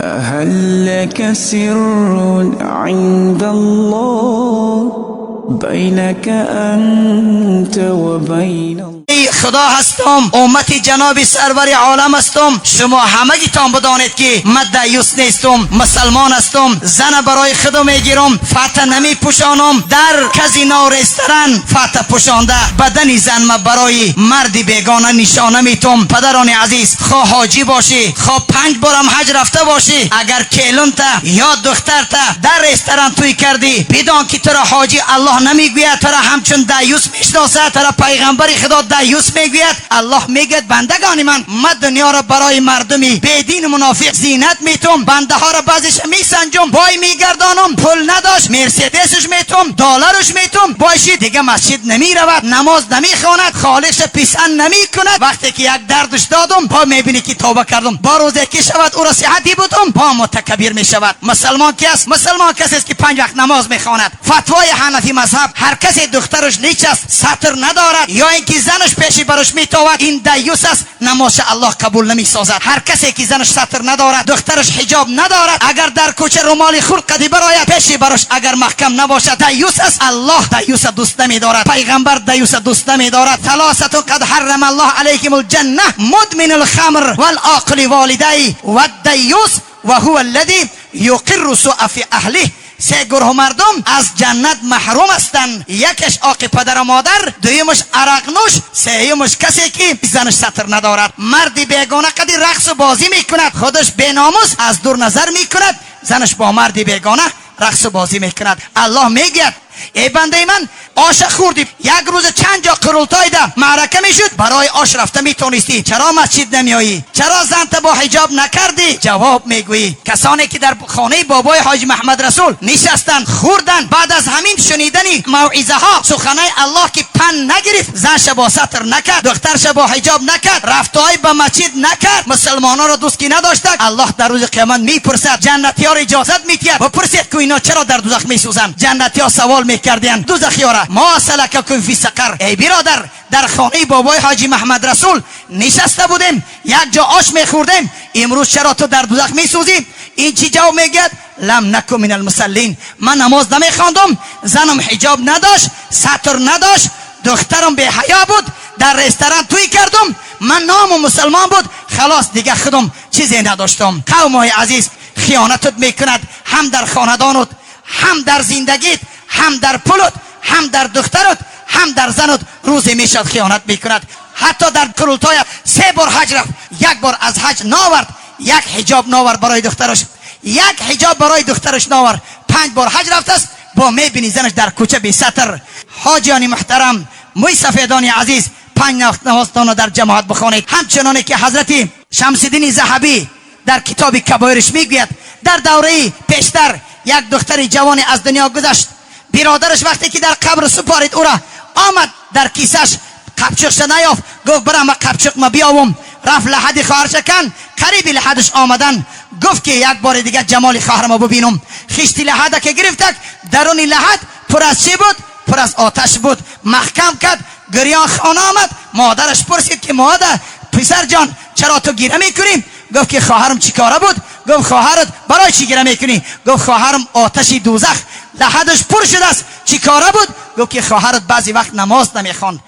هل لك سر عند الله بينك أنت وبين الله؟ خدا هستم، امت جناب سرور عالم هستم. شما همگیتان بدانید که من دیوس نیستم، مسلمان هستم. زن برای خدا میگیرم، فته نمی پوشانم. در کازینو، رستوران فته پوشانده بدن زن ما برای مرد بیگانه نشانه میتم. پدران عزیز، خواه حاجی باشی، خواه پنج بارم حج رفته باشی، اگر کیلونتا یا دخترتا در رستوران توی کردی، بدان که تو را حاجی الله نمیگوید، تو را همچون دیوس میشناسد. تو را پیغمبر خدا دیوس میگوید. الله میگوید: بندگان من، من دنیا را برای مردمی بیدین منافق زینت میتم، بنده ها را بعضیش میسنجم، بای میگردانم. پول نداشت، مرسدسش میتم، دلارش میتم، باشی دیگه مسجد نمیرود، نماز نمیخواند، خالقش پسند نمیکند. وقتی که یک دردش دادم، با میبینی که توبه کردم. با روزه که شود او را صحتی بودم، با متکبر میشود. مسلمان کی است؟ مسلمان کسی است که پنج وقت نماز میخواند. فتوای حنفی مذهب: هر کسی دخترش لیچ است، ستر ندارد یا اینکه زنش پیشی برش میتاود، این دیوس است، نمازش الله قبول نمیسازد. هر کسی که زنش ستر ندارد، دخترش حجاب ندارد، اگر در کوچه رومالی خورد قدی براید پیشی برش اگر محکم نباشد، دیوس است. الله دیوس دوست نمیدارد، پیغمبر دیوس دوست نمیدارد. ثلاثة قد حرم الله علیهم الجنة: مدمن الخمر والعاق لوالديه والديوث وهو الذي يقر السوء في اهله. سه گروه مردم از جنت محروم هستند: یکش عاق پدر و مادر، دویمش عرق نوش، سیومش کسی که زنش ستر ندارد. مردی بیگانه قدی رقص و بازی میکند، خودش بیناموس از دور نظر میکند، زنش با مردی بیگانه رقص و بازی میکند. الله میگوید: ای بنده من، آش خوردی، یک روز چند جا قرولتای ده معرکه میشد، برای آش رفته میتونستی، چرا مسجد نمیایی؟ چرا زنت با حجاب نکردی؟ جواب میگویی: کسانی که در خانه بابای حاج محمد رسول نشستن، خوردن، بعد از همین شنیدنی موعظه ها، سخنای الله که پند نگرفت، زنش با ستر نکرد، دخترش با حجاب نکرد، رفتهای به مسجد نکرد، مسلمانان را دوست کی نداشته، الله در روز قیامت میپرسد، جنتی ها را اجازت میدهد بپرسید که اینا چرا در دوزخ میسوزند. جنتی ها سوال میکردند دوزخی ها را: ما سلککم فی سقر؟ ای برادر، در خانه بابای حاجی محمد رسول نشسته بودیم، یک جا آش میخوردیم، امروز چرا تو در دوزخ میسوزی؟ این چی جواب میگه؟ لم نک من المصلین. من نماز نمیخواندم، زنم حجاب نداشت، ستر نداشت، دخترم بی حیا بود، در رستوران توی کردم، من نام مسلمان بود، خلاص، دیگه خودم چیزی نداشتم. قوم های عزیز، خیانتت میکند، هم در خاندانت، هم در زندگیت، هم در پولت، هم در دخترت، هم در زنت. روزی میشد خیانت میکند. حتی در قرولتای سه بار حج رفت، یک بار از حج ناورد، یک حجاب ناورد برای دخترش، یک حجاب برای دخترش ناورد. پنج بار حج رفت است، با میبینی زنش در کوچه بی ستر. حاجیان محترم، موی سفیدان عزیز، پنج وقت نمازتان در جماعت بخوانید. همچنانه که حضرت شمس الدین ذهبی در کتاب کبایرش میگوید، در دوره پیشتر یک دختر جوانی از دنیا گذشت. برادرش وقتی که در قبر سپارید او را، آمد در کیسش قپچقش نیافت. گفت: برم قپچق ما بیاوم. رفت لحد خواهرش کن. قریب لحدش آمدن، گفت که یک بار دیگه جمال خواهرم ببینم. خشتی لحد که گرفتک، درون لحد پر از چی بود؟ پر از آتش بود. محکم کرد، گریان خانه آمد. مادرش پرسید که مادر، پسر جان، چرا تو گریه میکنی؟ گفت که خواهرم چیکاره بود؟ گفت: خواهرت برای چی گریه میکنی؟ گفت: خواهرم آتش دوزخ لحدش پر شده است. چیکاره بود؟ گفت که خواهرت بعضی وقت نماز نمیخواند.